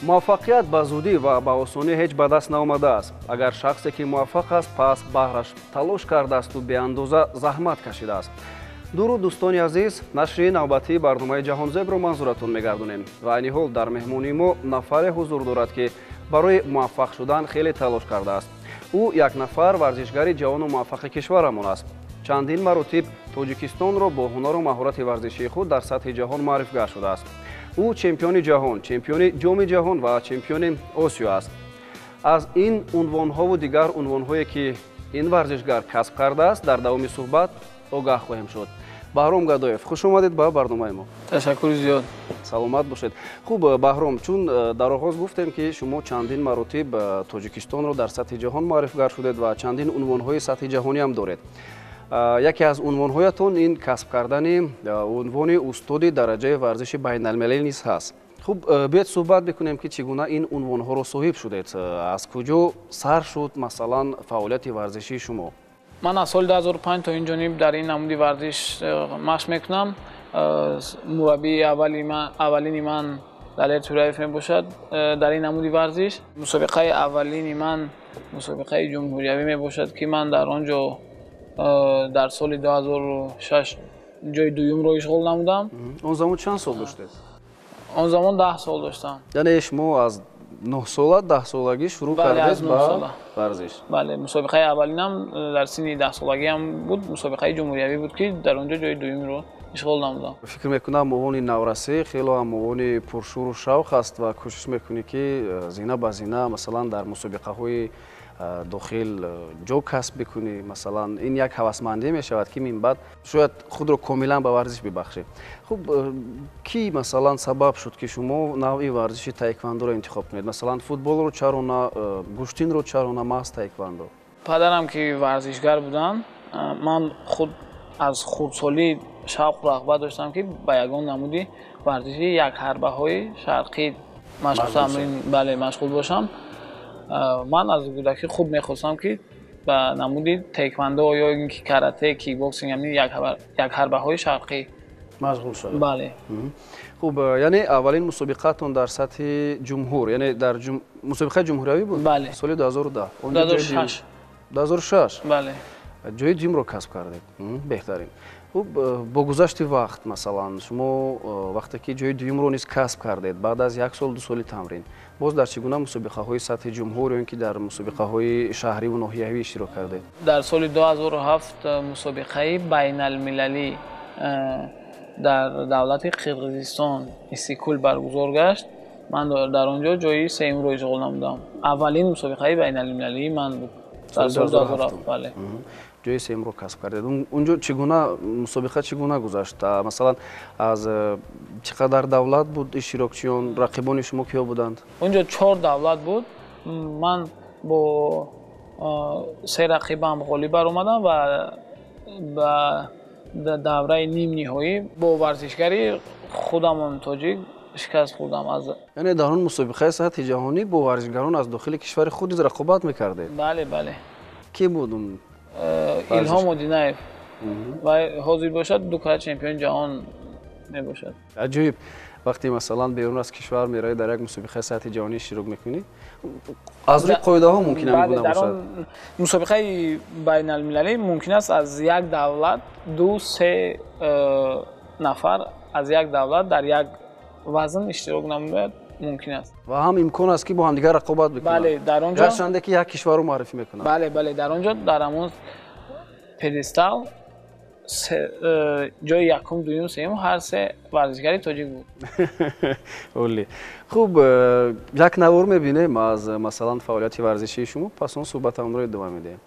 Муваффақият ба зудӣ ва ба осонӣ ҳеҷ ба даст наомадааст. Агар шахсе ки муваффақ аст, пас баҳраш талош кардаасту беандоза заҳмат кашидааст. Дуруд, дӯстони азиз, нашри навбатии барномаи Ҷаҳонзебро манзуратон мегардонем ва айни ҳол дар меҳмонии мо нафаре ҳузур дорад, ки барои муваффақ шудан хеле талош кардааст. Ӯ як нафар варзишгари ҷавону муваффақи кишварамон аст. Чандин маротиб Тоҷикистонро бо ҳунару маҳорати варзишии худ дар сатҳи ҷаҳон маърифгар шудааст. Ӯ чемпиони ҷаҳон, чемпиони ҷоми ҷаҳон ва чемпиони Осиё аст. Аз ин унвонҳову дигар унвонҳое, ки ин варзишгар касб кардааст, дар давоми суҳбат огаҳ хоҳем шуд. Баҳром Гадоев, хуш омадед ба барномаи мо. Ташаккури зиёд. Саломат бошед. Хуб, Баҳром, чун дар оғоз гуфтем, ки шумо чандин маротиб Тоҷикистонро дар сатҳи ҷаҳон маърифгар шудед ва чандин унвонҳои сатҳи ҷаҳонӣ ҳам доред. Яке аз унвонҳоятон ин касб кардани унвони устоди дараҷаи варзиши байналмилалӣ низ ҳаст. Хуб, биёед суҳбат бикунем, ки чӣ гуна ин унвонҳоро соҳиб шудед, аз куҷо сар шуд, масалан, фаъолияти варзишии шумо? Ман аз соли 2005 то ин ҷониб дар ин намуди варзиш машқ мекунам. Мураббии аввалини ман Далер Тураев мебошад дар ин намуди варзиш. Мусобиқаи аввалини ман мусобиқаи ҷумҳуриявӣ мебошад, ки ман дар он ҷо дар соли 2006 ҷои дуюмро ишғол намудам. Он замон чанд сол доштед? Он замон 10 сол доштам. Яъне шумо аз 9 сола, 10 солагӣ шурӯъ кардед ба варзиш? Бале, мусобиқаи аввалинам дар синни 10 солагиам буд, мусобиқаи ҷумҳуриявӣ буд, ки дар он ҷо ҷои дуюмро ишғол намудам. Фикр мекунам, овони наврасӣ хело ҳам овони пуршӯру шавқ аст ва кӯшиш мекунӣ, ки зина ба зина, масалан, дар мусобиқаҳои дохил ҷо касб бикунӣ. Масалан, ин як ҳавасмандӣ мешавад, ки минбаъд шояд худро комилан ба варзиш бибахшӣ. Хуб, кӣ, масалан, сабаб шуд, ки шумо навъи варзиши таеквандоро интихоб кунед? Масалан, футболро чаро на, гӯштинро чаро на, маҳз таеквандо? Падарам ки варзишгар буданд, ман худ аз хурдсолӣ шавқу рағбат доштам, ки ба ягон намуди варзиши якҳарбаҳои шарқӣ машғул бошам. Ман аз кӯдакӣ худ мехостам, ки ба намуди таеквондо ё ин ки карате, кикбоксинг, яъне якҳарбаҳои шарқӣ машғул шавед. Бале. Хуб, яъне аввалин мусобиқаатон дар сатҳи ҷумҳур, яъне дар мусобиқаи ҷумҳуриявӣ буд? Бале. Соли 2010? 2006. 2006? Бале. Ҷои дуюмро касб кардед. Беҳтарин. Хуб, бо гузашти вақт, масалан, шумо вақте ки ҷои дуюмро низ касб кардед, баъд аз як сол, ду соли тамрин, боз дар чӣ гуна мусобиқаҳои сатҳи ҷумҳур ё ин ки дар мусобиқаҳои шаҳриву ноҳиявӣ иштирок кардед? Дар соли 2007 мусобиқаи байналмилалӣ дар давлати Қирғизистон Истиқкул баргузор гашт. Ман дар он ҷо ҷои сеюмро ишғол намудам. Аввалин мусобиқаи байналмилалии ман буд дар соли 2007. Бале, ҷои сеюмро касб кардед. Унҷо чӣ гуна мусобиқа чӣ гуна гузашт? Масалан, аз чӣ қадар давлат буд иштирокчиён, рақибони шумо киҳо буданд? Унҷо 4 давлат буд. Ман бо 3 рақибам ғолиб баромадам ва ба давраи нимниҳоӣ бо варзишгари худамон тоҷик шикаст хӯрдам. Яъне дар он мусобиқаи сатҳи ҷаҳонӣ бо варзишгарон аз дохили кишвари худ низ рақобат мекардед? Бале, бале. Кӣ буд он? Илҳом Одинаев ва ҳозир бошад 2 карат чемпиони ҷаҳон мебошад. Аҷоиб. Вақте, масалан, берун аз кишвар меравӣ, дар як мусобиқаи сатҳи ҷаҳонӣ иштирок мекунӣ, аз рӯи қоидаҳо мумкин ҳам гуна бошад. Мусобиқаи байналмилалӣ мумкин аст аз як давлат 2-3 нафар аз як давлат дар як вазн иштирок намояд мумкин аст. Ва ҳам имкон аст, ки бо ҳамдигар рақобат бикунанд. Бале, дар он ҷо гарчанде ки як кишварро муаррифӣ мекунанд. Бале, бале, дар он ҷо дар ҳамон педестал ҷои якум, дуюм, сеюм ҳар се варзишгари тоҷик буд. Олӣ. Хуб, як навор мебинем аз, масалан, фаъолияти варзишии шумо, пас он суҳбатамонро идома медиҳем.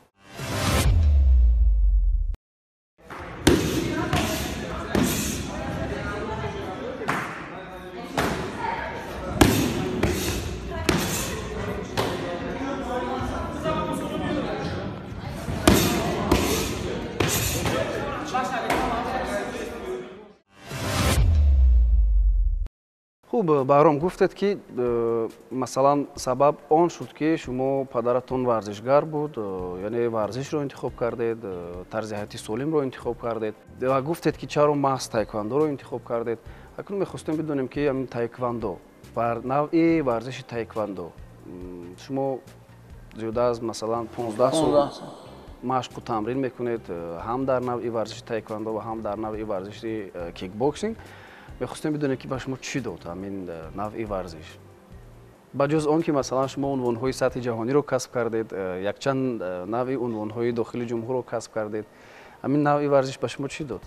Хуб, Баҳром, гуфтед, ки масалан, сабаб он шуд, ки шумо падаратон варзишгар буд, яъне варзишро интихоб кардед, тарзи ҳаёти солимро интихоб кардед ва гуфтед, ки чаро маҳз таеквандоро интихоб кардед. Акнун мехостем бидонем, ки ҳамин таеквандо Навъи варзиши таеквондо шумо зиёда аз, масалан, 15 сол машқу тамрин мекунед, ҳам дар навъи варзиши таеквондо ва ҳам дар навъи варзиши кикбоксинг. Мехостем бидонем, ки ба шумо чӣ дод ҳамин навъи варзиш, ба ҷуз он ки, масалан, шумо унвонҳои сатҳи ҷаҳониро касб кардед, якчанд навъи унвонҳои дохили ҷумҳурро касб кардед. Ҳамин навъи варзиш ба шумо чӣ дод?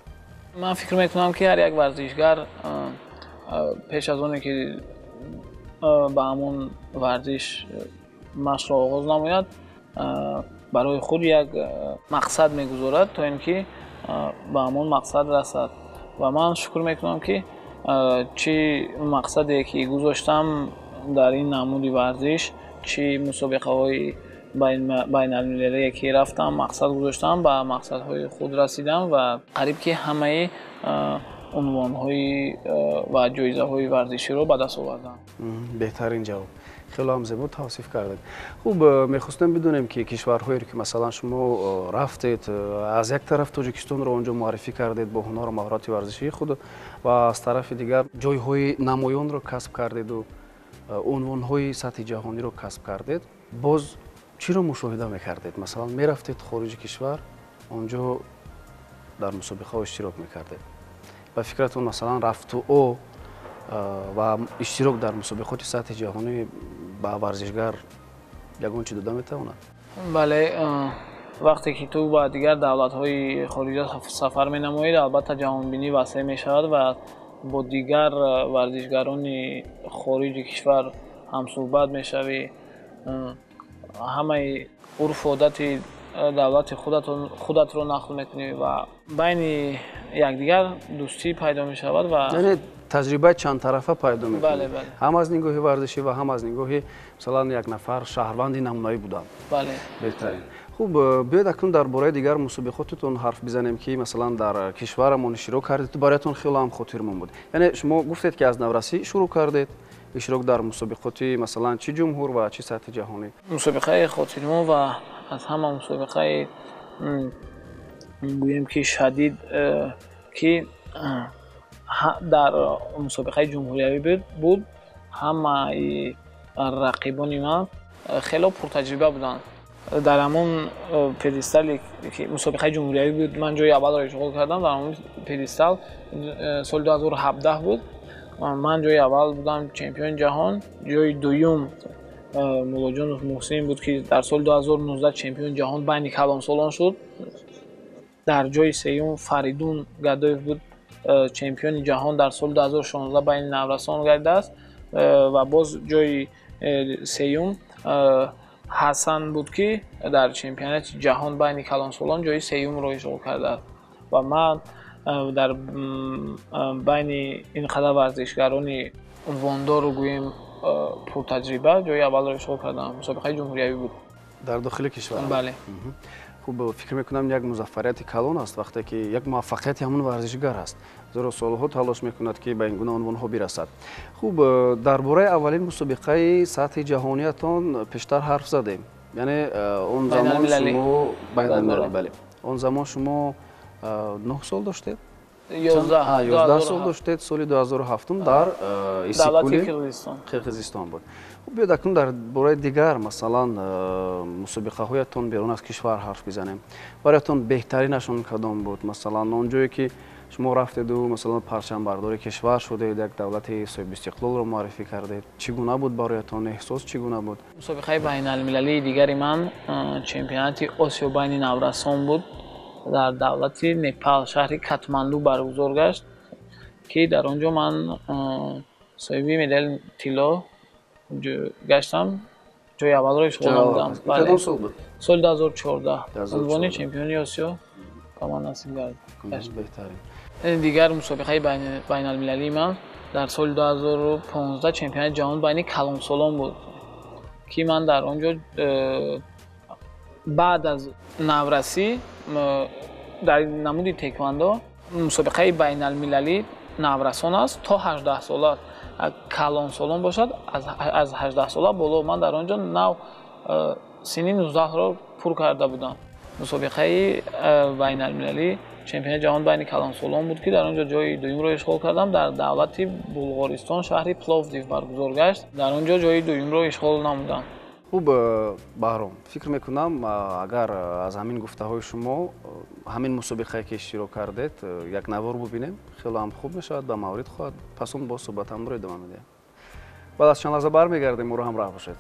Ман фикр мекунам, ки ҳар як варзишгар пеш аз оне ки ба ҳамон варзиш машқро оғоз намояд, барои худ як мақсад мегузорад, то ин ки ба ҳамон мақсад расад. Ва ман шукр мекунам, ки чӣ мақсаде ки гузоштам дар ин намуди варзиш, чӣ мусобиқаҳои байналмилалие ки рафтам, мақсад гузоштам, ба мақсадҳои худ расидам ва қариб ки ҳамаи унвонҳои ва ҷоизаҳои варзиширо ба даст овардам. Беҳтарин ҷавоб, хеле ҳам зебо тавсиф кардед. Хуб, мехостем бидонем, ки кишварҳоеро ки, масалан, шумо рафтед, аз як тараф Тоҷикистонро он ҷо муаррифӣ кардед бо ҳунару маҳорати варзишии худ ва аз тарафи дигар ҷойҳои намоёнро касб кардеду унвонҳои сатҳи ҷаҳониро касб кардед, боз чиро мушоҳида мекардед? Масалан, мерафтед хориҷи кишвар, он ҷо дар мусобиқаҳо иштирок мекардед, ба фикратон, масалан, рафту о ва иштирок дар мусобиқоти сатҳи ҷаҳонӣ ба варзишгар ягон чӣ дода метавонад? Бале, вақте ки ту ба дигар давлатҳои хориҷа сафар менамоед, албатта, ҷаҳонбинӣ васеъ мешавад ва бо дигар варзишгарони хориҷи кишвар ҳамсӯҳбат мешавӣ, ҳамаи урфу одати давлати худатро нақл мекунӣ ва байни якдигар дӯстӣ пайдо мешавад ва Яъне таҷрибаи чандтарафа пайдо мекунӣ, ҳам аз нигоҳи варзишӣ ва ҳам аз нигоҳи, масалан, як нафар шаҳрванди намунаӣ будан. Бале. Беҳтарин. Хуб, биёед акнун дар бораи дигар мусобиқотатон ҳарф бизанем, ки, масалан, дар кишварамон иштирок кардед, бароятон хеле ҳам хотирмон буд. Яъне шумо гуфтед, ки аз наврасӣ шурӯъ кардед иштирок дар мусобиқоти, масалан, чӣ ҷумҳур ва чӣ сатҳи ҷаҳонӣ. Мусобиқаи хотирмон ва аз ҳама мусобиқаи, гӯем ки, шадид, ки дар мусобиқаи ҷумҳуриявӣ буд, ҳамаи рақибони ман хело пуртаҷриба буданд. Дар ҳамон пьедестале ки мусобиқаи ҷумҳуриявӣ буд, ман ҷои аввалро ишғол кардам. Дар ҳамон пьедестал соли 2017 буд, ман ҷои аввал будам, чемпиони ҷаҳон. Ҷои дуюм Муллоҷонов Муҳсин буд, ки дар соли 2019 чемпиони ҷаҳон байни калонсолон шуд. Дар ҷои сеюм Фаридун Гадоев буд, чемпиони ҷаҳон дар соли 2016 байни наврасон гардидааст. Ва боз ҷои сеюм Ҳасан буд, ки дар чемпионати ҷаҳон байни калонсолон ҷои сеюмро ишғол кардааст. Ва ман дар байни ин қадар варзишгарони унвондору, гӯем, пуртаҷриба ҷои аввалро ишғол кардам. Мусобиқаи ҷумҳуриявӣ буд. Дар дохили кишвар? Бале. Хуб, фикр мекунам, як музаффарияти калон аст, вақте ки як муваффақияти ҳамон варзишгар аст, зеро солҳо талош мекунад, ки ба ин гуна унвонҳо бирасад. Хуб, дар бораи аввалин мусобиқаи сатҳи ҷаҳониятон пештар ҳарф задем. Яъне он замон шумо, байналмилалӣ, бале, он замон шумо 9 сол доштед, 11 сол доштед, соли 2007 дар Иссиқкули Қирғизистон буд. Биёед акнун дар бораи дигар, масалан, мусобиқаҳоятон берун аз кишвар ҳарф бизанем. Бароятон беҳтаринашон кадом буд? Масалан, он ҷое ки шумо рафтеду, масалан, парчамбардори кишвар шудед, як давлати соҳибистиқлолро муаррифӣ кардед, чӣ гуна буд бароятон эҳсос, чӣ гуна буд? Мусобиқаи байналмилалии дигари ман чемпионати Осиё байни наврасон буд, дар давлати Непал, шаҳри Катманду баргузор гашт, ки дар он ҷо ман соҳиби медали тилло гаштам, ҷои аввалро ишғол намудам. Кадом сол буд? Соли 2014 унвони чемпиони Осиё ба ман насиб гашт. Беҳтарин. Дигар мусобиқаи байналмилалии ман дар соли 2015 чемпионати ҷаҳон байни калонсолон буд, ки ман дар он ҷо баъд аз наврасӣ дар намуди теквандо мусобиқаи байналмилалӣ наврасон аст то 18 сола, калонсолон бошад аз 18 сола боло. Ман дар он ҷо нав синни 19-ро пур карда будам. Мусобиқаи байналмилалӣ чемпионати ҷаҳон байни калонсолон буд, ки дар он ҷо ҷои дуюмро ишғол кардам. Дар давлати Булғористон, шаҳри Пловдив баргузор гашт. Дар он ҷо ҷои дуюмро ишғол намудам. Хуб, Баҳром, фикр мекунам, агар аз ҳамин гуфтаҳои шумо ҳамин мусобиқае ки иштирок кардед як навор бубинем, хеле ҳам хуб мешавад, ба маврид хоҳад. Пас он боз суҳбатамонро идома медиҳем. Баъд аз чанд лаҳза бармегардем, моро ҳамроҳ бошед.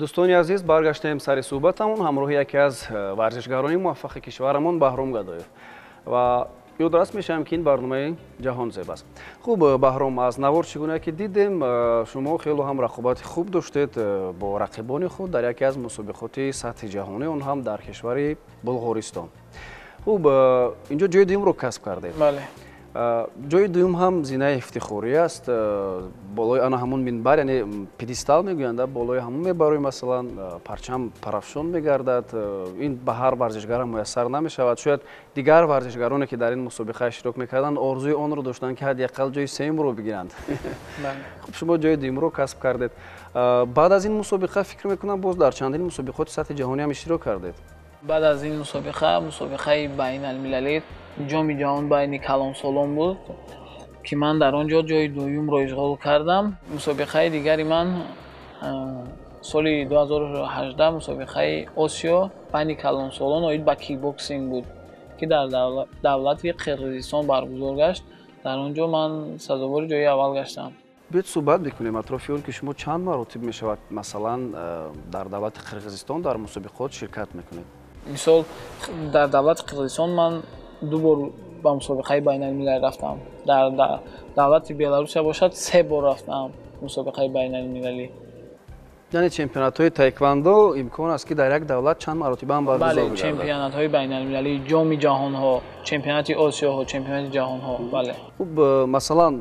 Дӯстони азиз, баргаштем сари суҳбатамон ҳамроҳи яке аз варзишгарони муваффақи кишварамон Баҳром Гадоев. Ва ёдрас мешавем, ки ин барномаи Ҷаҳонзеб аст. Хуб, Баҳром, аз навор чӣ гуна ки дидем, шумо хело ҳам рақобати хуб доштед бо рақибони худ дар яке аз мусобиқоти сатҳи ҷаҳонӣ, он ҳам дар кишвари Булғористон. Хуб, инҷо ҷои дуюмро касб кардед. Бале. Ҷои дуюм ҳам зинаи ифтихорӣ аст. Болои ана ҳамун минбар, яъне пьедестал мегӯянд, болои ҳамун мебарои, масалан, парчам парафшон мегардад. Ин ба ҳар варзишгар ҳам муяссар намешавад. Шояд дигар варзишгароне ки дар ин мусобиқа иштирок мекарданд, орзуи онро доштанд, ки ҳадди ақал ҷои сеюмро бигиранд. Хуб, шумо ҷои дуюмро касб кардед. Баъд аз ин мусобиқа фикр мекунам, боз дар чандин мусобиқоти сатҳи ҷаҳонӣ ҳам иштирок кардед. Баъд аз ин мусобиқа, мусобиқаи байналмилалӣ ҷоми ҷаҳон байни калонсолон буд, ки ман дар он ҷо ҷои дуюмро ишғол кардам. Мусобиқаи дигари ман соли 2018 мусобиқаи Осиё байни калонсолон оид ба кикбоксинг буд, ки дар давлати Қирғизистон баргузор гашт. Дар он ҷо ман сазовори ҷои аввал гаштам. Биёед суҳбат мекунем атрофи он, ки шумо чанд маротиб мешавад, масалан, дар давлати Қирғизистон дар мусобиқот ширкат мекунед? Мисол, дар давлати Қирғизистон ман ду бор ба мусобиқаи байналмилалӣ рафтам. Дар давлати Беларусия бошад, се бор рафтам мусобиқаи байналмилалӣ. Яъне чемпионатҳои таеквондо имкон аст, ки дар як давлат чанд маротиба ҳам баргузор Бале, гардад? Чемпионатҳои байналмилалӣ, ҷоми ҷаҳонҳо, чемпионати Осиёҳо, чемпионати ҷаҳонҳо, бале. Хуб, масалан,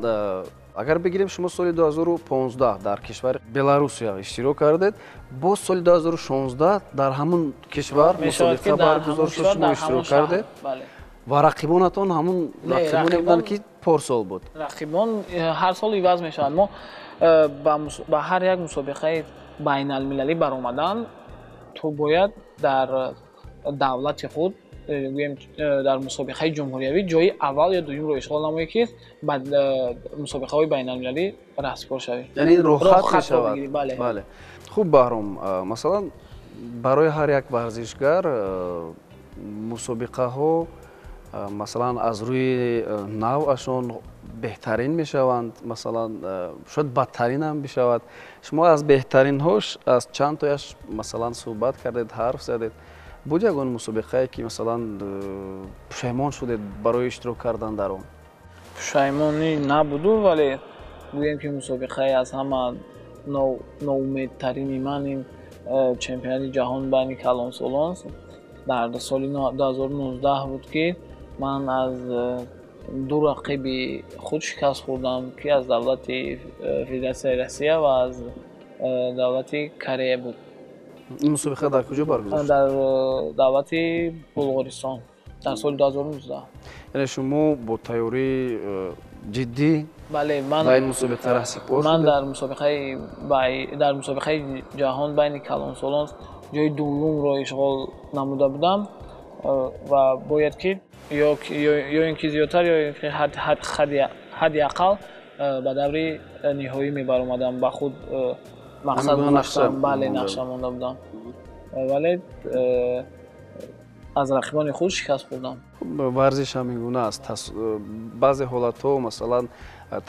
агар бигирем, шумо соли 2015 дар кишвари Беларусия иштирок кардед, боз соли 2016 дар ҳамун кишвар Мешавад, ки мусобиқа дар баргузор ҳамун шуд, кишвар, шумо дар иштирок ҳамун шаҳр. кардед. Бале. Ва рақибонатон ҳамун Не, рақибоне буданд, ки порсол буд. Рақибон ҳар сол иваз мешаванд. Мо ба ҳар як мусобиқаи байналмилалӣ баромадан, ту бояд дар давлати худ, гӯем, дар мусобиқаи ҷумҳуриявӣ ҷои аввал ё дуюмро ишғол намоӣ, ки ба мусобиқаҳои байналмилалӣ раҳсипор шавӣ. Яъне ин роҳхат Роҳхатро мешавад. бигирӣ, бале. Бале. Хуб, Баҳром, масалан, барои ҳар як варзишгар мусобиқаҳо, масалан, аз рӯи навъашон беҳтарин мешаванд, масалан, шояд бадтарин ҳам бишавад. Шумо аз беҳтаринҳош аз чанд тояш, масалан, суҳбат кардед, ҳарф задед. Буд ягон мусобиқае, ки, масалан, пушаймон шудед барои иштирок кардан дар он? Пушаймонӣ набуду, вале гӯем, ки мусобиқаи аз ҳама ноумедтарини ман ин чемпионати ҷаҳон байни калонсолон дар соли 2019 буд, ки ман аз ду рақиби худ шикаст хӯрдам, ки аз давлати Федератсияи Россия ва аз давлати Корея буд. Ин мусобиқа дар куҷо баргузор шуд? Дар давлати Булғористон дар соли 2019. Яъне шумо бо тайёрии Ҷиддӣ бале, ман ба ин мусобиқа раҳсипор ман дар мусобиқаи ҷаҳон байни калонсолон ҷои дуввумро ишғол намуда будам ва бояд ки ё ин ки зиёдтар ё ин ки ҳадди ақал ба даври ниҳоӣ мебаромадам. Ба худ мақсад гузоштам, бале, нақша монда будам, вале аз рақибони худ шикаст хӯрдам. Варзиш ҳамин гуна аст. Баъзе ҳолатҳо масалан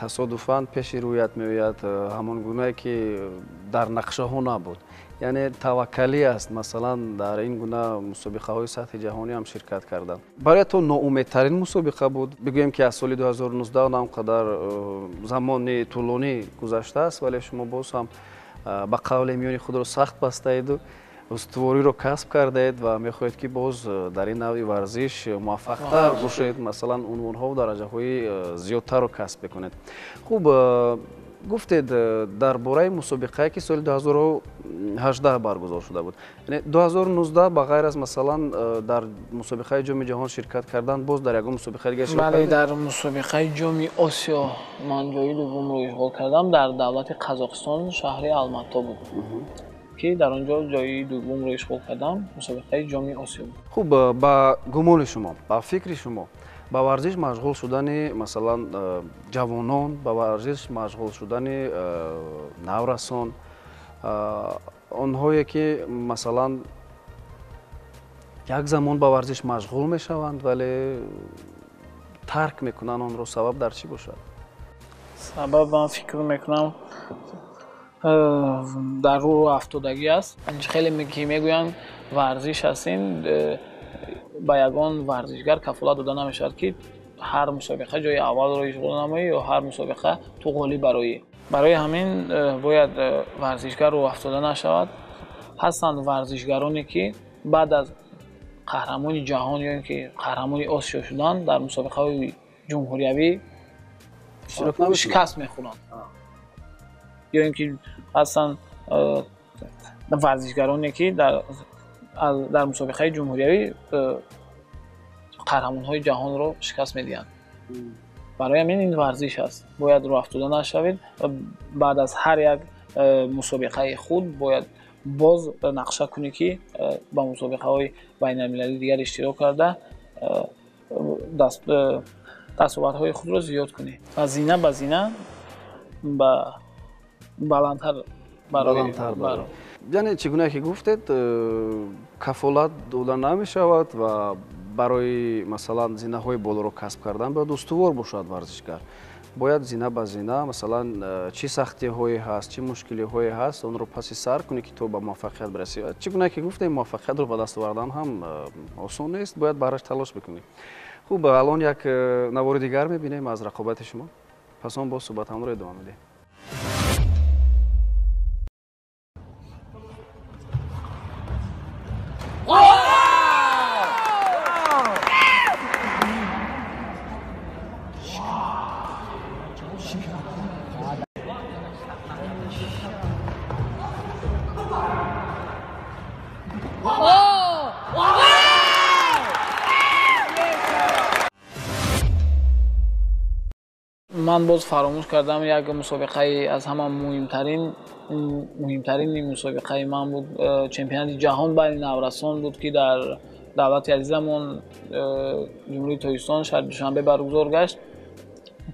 тасодуфан пеши рӯят меояд, ҳамон гунае ки дар нақшаҳо набуд. Яъне таваккалӣ аст, масалан дар ин гуна мусобиқаҳои сатҳи ҷаҳонӣ ҳам ширкат кардан. Барои то ноумедтарин мусобиқа буд. Бигӯем ки аз соли 2019 на он қадар замони тӯлонӣ гузаштааст, вале шумо боз ҳам ба қавле миёни худро сахт бастаеду устувориро касб кардаед ва мехоҳед ки боз дар ин навъи варзиш муваффақтар бошед, масалан унвонҳову дараҷаҳои зиёдтарро касб бикунед. Хуб, гуфтед дар бораи мусобиқае ки соли 2018 баргузор шуда буд. Яъне 2019 ба ғайр аз масалан дар мусобиқаи ҷоми ҷаҳон ширкат кардан, боз дар ягон мусобиқаи дигар ширкат кардед? Бале, дар мусобиқаи ҷоми Осиё ман ҷои дуввумро ишғол кардам. Дар давлати Қазоқистон, шаҳри Алмато буд ки дар он ҷо ҷои дуввумро ишғол кардам. Мусобиқаи ҷоми Осиё буд. Хуб, ба гумони шумо, ба фикри шумо, ба варзиш машғул шудани масалан ҷавонон, ба варзиш машғул шудани наврасон, онҳое ки масалан як замон ба варзиш машғул мешаванд, вале тарк мекунанд онро, сабаб дар чӣ бошад? Сабаб ман фикр мекунам дар рӯ афтодагӣ аст. Хеле ки мегӯянд варзиш ҳастин, ба ягон варзишгар кафолат дода намешавад ки ҳар мусобиқа ҷои аввалро ишғол намоӣ ё ҳар мусобиқа ту ғолиб бароӣ. Барои ҳамин бояд варзишгар рӯ афтода нашавад. Ҳастанд варзишгароне ки баъд аз қаҳрамони ҷаҳон ё ин ки қаҳрамони Осиё шудан дар мусобиқаҳои ҷумҳуриявӣ шикаст мехӯранд, ё ин ки ҳастанд варзишгароне ки дар мусобиқаи ҷумҳуриявӣ қаҳрамонҳои ҷаҳонро шикаст медиҳанд. Барои ҳамин ин варзиш аст, бояд рӯ афтода нашавед. Баъд аз ҳар як мусобиқаи худ бояд боз нақша кунӣ ки ба мусобиқаҳои байналмилалии дигар иштирок карда дастовардҳои худро зиёд кунӣ ва зина ба зина ба баландтар барои. Яъне чӣ гуна ки гуфтед, кафолат дода намешавад ва барои масалан зинаҳои болоро касб кардан бояд устувор бошад варзишгар. Бояд зина ба зина масалан чӣ сахтиҳое ҳаст, чӣ мушкилиҳое ҳаст, онро паси сар кунӣ ки то ба муваффақият бирасӣ. Чӣ гуна ки гуфтем, муваффақиятро ба даст овардан ҳам осон нест, бояд бараш талош бикунӣ. Хуб, алон як навори дигар мебинем аз рақобати шумо, пас он боз суҳбатамонро идома медиҳем. Ман боз фаромӯш кардам як мусобиқаи аз ҳама муҳимтарини мусобиқаи ман буд. Чемпионати ҷаҳон байни наврасон буд ки дар давлати азизамон Ҷумҳурии Тоҷикистон, шаҳри Душанбе баргузор гашт,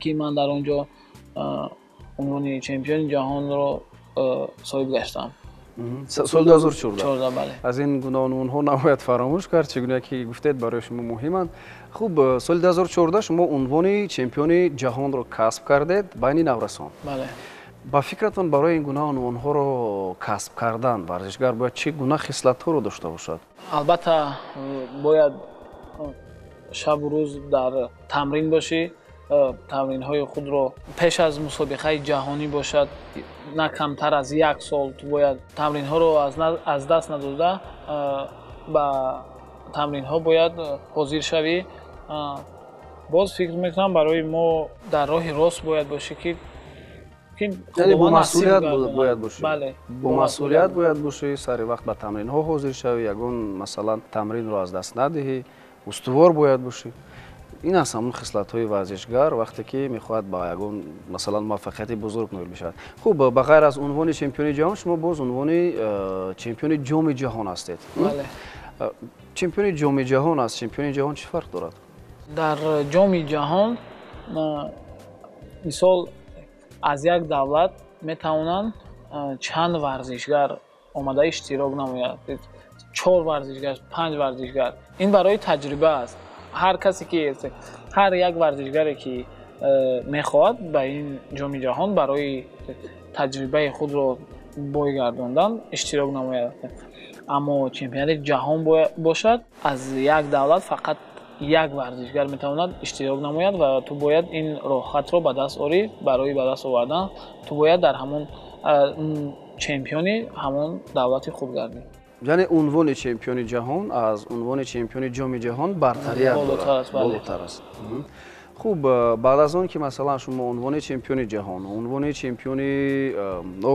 ки ман дар он ҷо унвони чемпиони ҷаҳонро соҳиб гаштам. Соли 2014. Бале. Аз ин гуна унвонҳо набояд фаромӯш кард, чӣ гуна ки гуфтед барои шумо муҳиманд. Хуб, соли 2014 шумо унвони чемпиони ҷаҳонро касб кардед байни наврасон. Бале. Ба фикратон барои ин гуна унвонҳоро касб кардан варзишгар бояд чӣ гуна хислатҳоро дошта бошад? Албатта бояд шабу рӯз дар тамрин бошӣ, тамринҳои худро пеш аз мусобиқаи ҷаҳонӣ бошад на камтар аз як сол ту бояд тамринҳоро аз даст надода ба тамринҳо бояд ҳозир шавӣ. Боз фикр мекунам барои мо дар роҳи рост бояд бошӣ ки яъне бо масъулият бояд бошӣ. Бале, бо масъулият бояд бошӣ, сари вақт ба тамринҳо ҳозир шавӣ, ягон масалан тамринро аз даст надиҳӣ, устувор бояд бошӣ. Ин аст ҳамон хислатҳои варзишгар вақте ки мехоҳад ба ягон масалан муваффақияти бузург ноил бишавад. Хуб, ба ғайр аз унвони чемпиони ҷаҳон шумо боз унвони чемпиони ҷоми ҷаҳон ҳастед. Бале. Чемпиони ҷоми ҷаҳон аз чемпиони ҷаҳон чӣ фарқ дорад? Дар ҷоми ҷаҳон мисол аз як давлат метавонанд чанд варзишгар омада иштирок намояд. 4 варзишгар, 5 варзишгар. Ин барои таҷриба аст. Ҳар касе ки ҳар як варзишгаре ки мехоҳад ба ин ҷоми ҷаҳон барои таҷрибаи худро бой гардондан иштирок намояд. Аммо чемпионати ҷаҳон бошад, аз як давлат фақат як варзишгар метавонад иштирок намояд ва ту бояд ин роҳхатро ба даст орӣ. Барои ба даст овардан ту бояд дар ҳамон чемпиони ҳамон давлати худ гардӣ. Яъне унвони чемпиони ҷаҳон аз унвони чемпиони ҷоми ҷаҳон бартарият дорад, болотар аст. Хуб, баъд аз он ки масалан шумо унвони чемпиони ҷаҳон, унвони чемпиони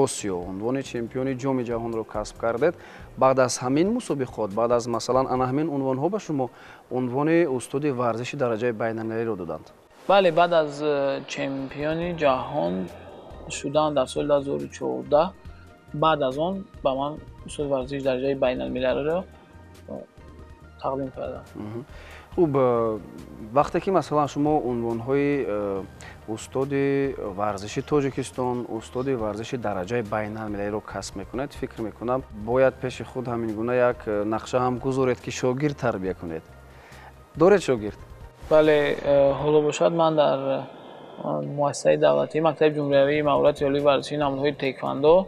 Осиё, унвони чемпиони ҷоми ҷаҳонро касб кардед, баъд аз ҳамин мусобиқот, баъд аз масалан ана ҳамин унвонҳо ба шумо унвони устоди варзиши дараҷаи байналмилалиро доданд? Бале, баъд аз чемпиони ҷаҳон шудан дар соли 2014, баъд аз он ба ман устоди варзиши дараҷаи байналмилалиро тақдим карданд. Хуб, вақте ки масалан шумо унвонҳои устоди варзиши Тоҷикистон, устоди варзиши дараҷаи байналмилалиро касб мекунед, фикр мекунам бояд пеши худ ҳамин гуна як нақша ҳам гузоред ки шогирд тарбия кунед. Доред шогирд? Бале, ҳоло бошад ман дар муассисаи давлатии мактаби ҷумҳуриявии маҳорати олии варзишии намудҳои теквандо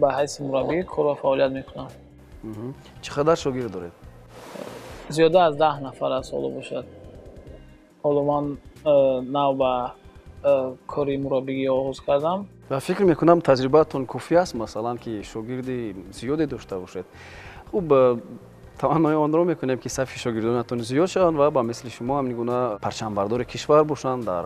ба ҳайси мураббӣ кор ва фаъолият мекунам. Чӣ қадар шогирд доред? Зиёда аз 10 нафар аст ҳоло бошад. Ҳоло ман нав ба кори мураббигӣ оғоз кардам. Ва фикр мекунам таҷрибаатон кофӣ аст, масалан ки шогирди зиёде дошта бошед. Хуб, таманнои онро мекунем ки сафи шогирдонатон зиёд шаванд ва ба мисли шумо ҳамин гуна парчамбардори кишвар бошанд, дар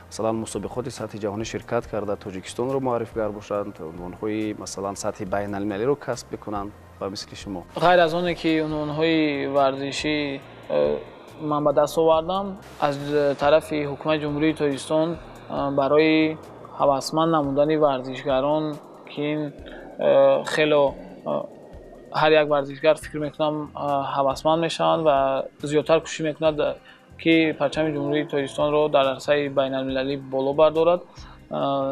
масалан мусобиқоти сатҳи ҷаҳонӣ ширкат карда Тоҷикистонро муаррифгар бошанд, унвонҳои масалан сатҳи байналмилалиро касб бикунанд ба мисли шумо. Ғайр аз оне ки унвонҳои варзишӣ ман ба даст овардам, аз тарафи ҳукумати Ҷумҳурии Тоҷикистон барои ҳавасманд намудани варзишгарон, ки ин хело ҳар як варзишгар фикр мекунам ҳавасманд мешаванд ва зиёдтар кӯшиш мекунад ки парчами Ҷумҳурии Тоҷикистонро дар арсаи байналмилалӣ боло бардорад.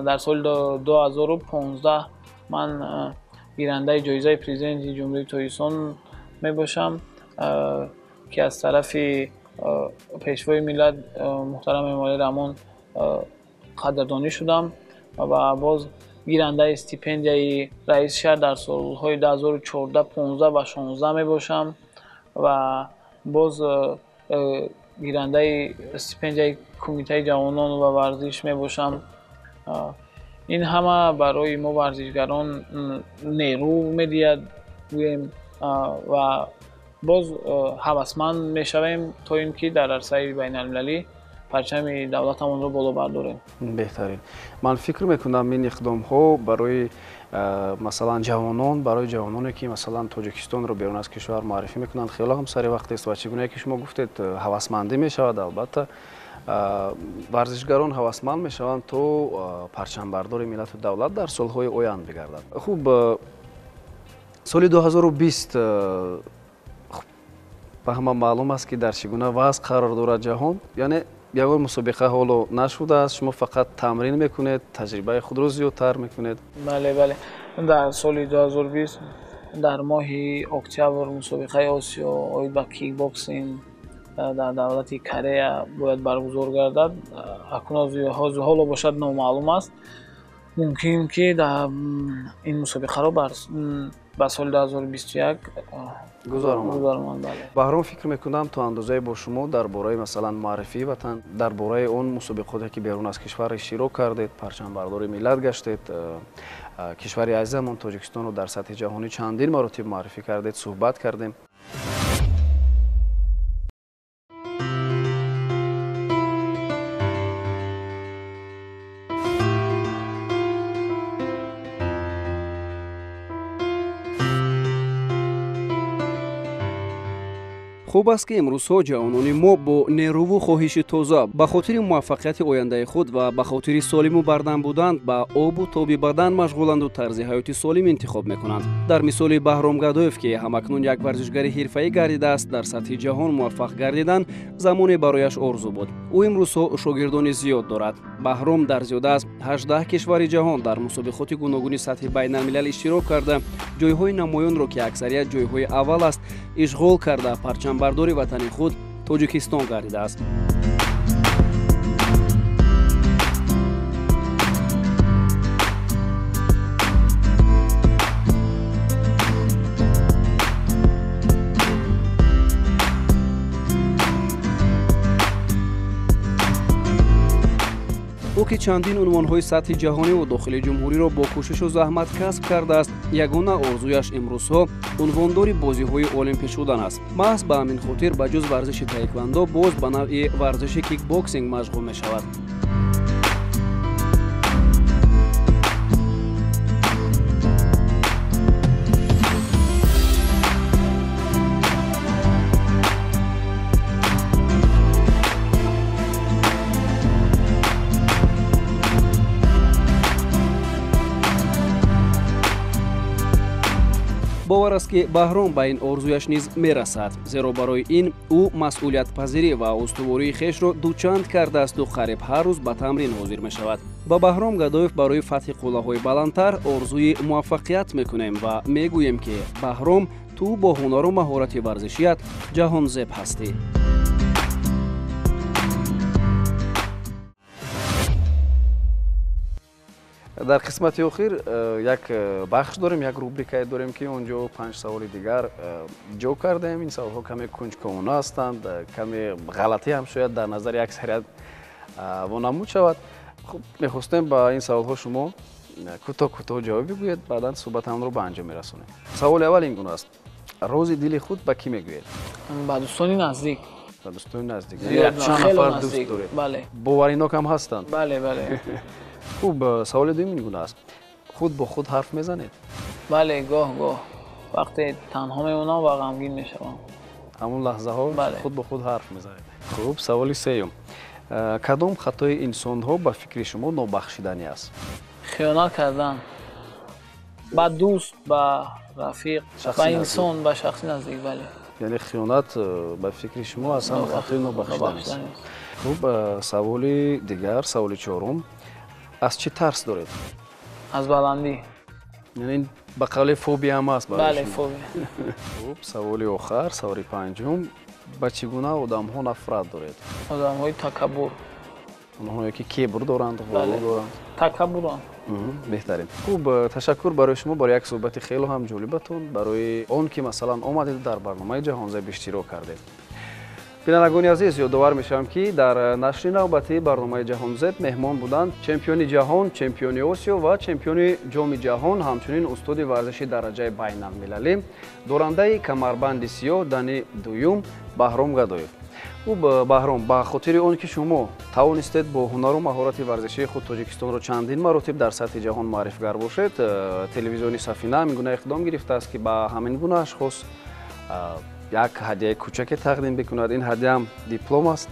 Дар соли 2015 ман гирандаи ҷоизаи президенти Ҷумҳурии Тоҷикистон мебошам, ки аз тарафи пешвои миллат муҳтарам Эмомалӣ Раҳмон қадрдонӣ шудам ва боз гирандаи стипендияи раиси шаҳр дар солҳои 2014, 15 ва 16 мебошам ва боз гирандаи стипендияи кумитаи ҷавонон ва варзиш мебошам. Ин ҳама барои мо варзишгарон нерӯ медиҳад, гӯем, ва боз ҳавасманд мешавем то ин ки дар арсаи байналмилалӣ парчами давлатамонро боло бардорем. Беҳтарин. Ман фикр мекунам ин иқдомҳо барои масалан ҷавонон, барои ҷавононе ки масалан Тоҷикистонро берун аз кишвар муаррифӣ мекунанд, хеле ҳам сари вақт аст ва чӣ гуна ки шумо гуфтед ҳавасмандӣ мешавад. Албатта варзишгарон ҳавасманд мешаванд то парчамбардори миллату давлат дар солҳои оянд бигарданд. Хуб, соли 2020 ба ҳама маълум аст ки дар чӣ гуна вазъ қарор дорад ҷаҳон, яъне ягон мусобиқа ҳоло нашудааст, шумо фақат тамрин мекунед, таҷрибаи худро зиёдтар мекунед. Бале, бале. Дар соли 2020 дар моҳи октябр мусобиқаи Осиё оид ба кикбоксинг дар давлати Корея бояд баргузор гардад. Акнун ҳоло бошад номаълум аст. Мумкин ки дар ин мусобиқаро ба соли 2021 гузаронанд. Баҳром, фикр мекунам то андозае бо шумо дар бораи масалан муаррифии ватан, дар бораи он мусобиқоте ки берун аз кишвар иштирок кардед, парчамбардори миллат гаштед, кишвари азизамон Тоҷикистонро дар сатҳи ҷаҳонӣ чандин маротиб муаррифӣ кардед, суҳбат кардем. Хуб аст, ки имрӯзҳо ҷавонони мо бо нерӯву хоҳиши тоза ба хотири муваффақияти ояндаи худ ва ба хотири солиму бардам будан ба обу тоби бадан машғуланду тарзи ҳаёти солим интихоб мекунанд. Дар мисоли Баҳром Гадоев, ки ҳамакнун як варзишгари ҳирфаӣ гардидааст, дар сатҳи ҷаҳон муваффақ гардидан замоне барояш орзу буд. Ӯ имрӯзҳо шогирдони зиёд дорад. Баҳром дар зиёда аз 18 кишвари ҷаҳон дар мусобиқоти гуногуни сатҳи байналмилал иштирок карда, ҷойҳои намоёнро, ки аксарият ҷойҳои аввал аст, ишғол карда, парчамбардори ватани худ Тоҷикистон гардидааст. Ӯ ки чандин унвонҳои сатҳи ҷаҳониву дохили ҷумҳуриро бо кӯшишу заҳмат касб кардааст, ягона орзуяш имрӯзҳо унвондори бозиҳои олимпӣ шудан аст. Маҳз ба ҳамин хотир ба ҷуз варзиши таеквондо боз ба навъи варзиши кикбоксинг машғул мешавад. Бовар аст, ки Баҳром ба ин орзуяш низ мерасад, зеро барои ин ӯ масъулиятпазирӣ ва устувории хешро дучанд кардаасту қариб ҳар рӯз ба тамрин ҳозир мешавад. Ба Баҳром Гадоев барои фатҳи қуллаҳои баландтар орзуи муваффақият мекунем ва мегӯем, ки Баҳром, ту бо ҳунару маҳорати варзишият ҷаҳонзеб ҳастӣ. Дар қисмати охир як бахш дорем, як рубрикае дорем, ки он ҷо 5 саволи дигар ҷо кардаем. Ин саволҳо каме кунҷковона ҳастанд, каме ғалатӣ ҳам шояд дар назари аксарият вонамуд шавад. Хуб, мехостем ба ин саволҳо шумо кӯтоҳ кӯтоҳ ҷавоб бигӯед, баъдан суҳбатамонро ба анҷом мерасонем. Саволи аввал ин гуна аст: рози дили худ ба кӣ мегӯед? Ба дӯстони наздик. Ба дӯстони наздик. Чанд нафар дӯст доред? Бале. Боваринок ҳам ҳастанд? Бале, бале. Хуб, саволи дуюм ин гуна аст: худ бо худ ҳарф мезанед? Бале, гоҳ гоҳ. Вақте танҳо мемонам ва ғамгин мешавам. Ҳамон лаҳзаҳо худ бо худ ҳарф мезанед. Хуб, саволи сеюм: кадом хатои инсонҳо ба фикри шумо нобахшиданӣ аст? Хиёнат кардан ба дӯст, ба рафиқ, ба инсон, ба шахси наздик. Бале. Яъне хиёнат ба фикри шумо аслан хатои нобахшиданӣ аст. Хуб, саволи дигар, саволи чорум: аз чӣ тарс доред? Аз баландӣ. Яъне ба қавли фобия ҳам аст барои шумо? Бале, фобия. Хуб, саволи охар, саволи панҷум: ба чӣ гуна одамҳо нафрат доред? Одамҳои такаббур. Онҳое ки кибр доранд, ғурур доранд. Такаббуранд. Беҳтарин. Хуб, ташаккур барои шумо барои як суҳбати хеле ҳам ҷолибатон, барои он ки масалан омадед дар барномаи Ҷаҳонзеб иштирок кардед. Бинандагони азиз, ёдовар мешавам, ки дар нашри навбатии барномаи Ҷаҳонзеб меҳмон буданд чемпиони ҷаҳон, чемпиони Осиё ва чемпиони ҷоми ҷаҳон, ҳамчунин устоди варзиши дараҷаи байналмилалӣ, дорандаи камарбанди сиёҳ дани дуюм Баҳром Гадоев. Хуб, Баҳром, ба хотири он ки шумо тавонистед бо ҳунару маҳорати варзишии худ Тоҷикистонро чандин маротиб дар сатҳи ҷаҳон муаррифгар бошед, телевизиони Сафина ҳамин гуна иқдом гирифтааст, ки ба ҳамин гуна ашхос як ҳадияи кӯчаке тақдим бикунад. Ин ҳадияам диплом аст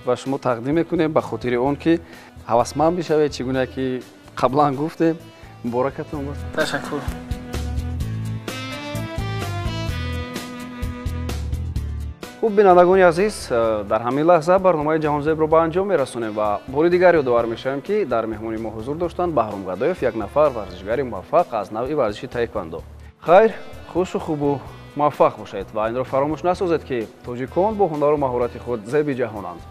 ва шумо тақдим мекунем ба хотири он ки ҳавасманд бишавед, чӣ гуна ки қаблан гуфтем. Муборакатон бошад. Ташаккур. Хуб, бинандагони азиз, дар ҳамин лаҳза барномаи Ҷаҳонзебро ба анҷом мерасонем ва бори дигар ёдовар мешавем, ки дар меҳмони мо ҳузур доштанд Баҳром Гадоев, як нафар варзишгари муваффақ аз навъи варзиши таеквондо. Хайр, хушу хубу муваффақ бошед ва инро фаромӯш насозед, ки тоҷикон бо ҳунару маҳорати худ зеби ҷаҳонанд.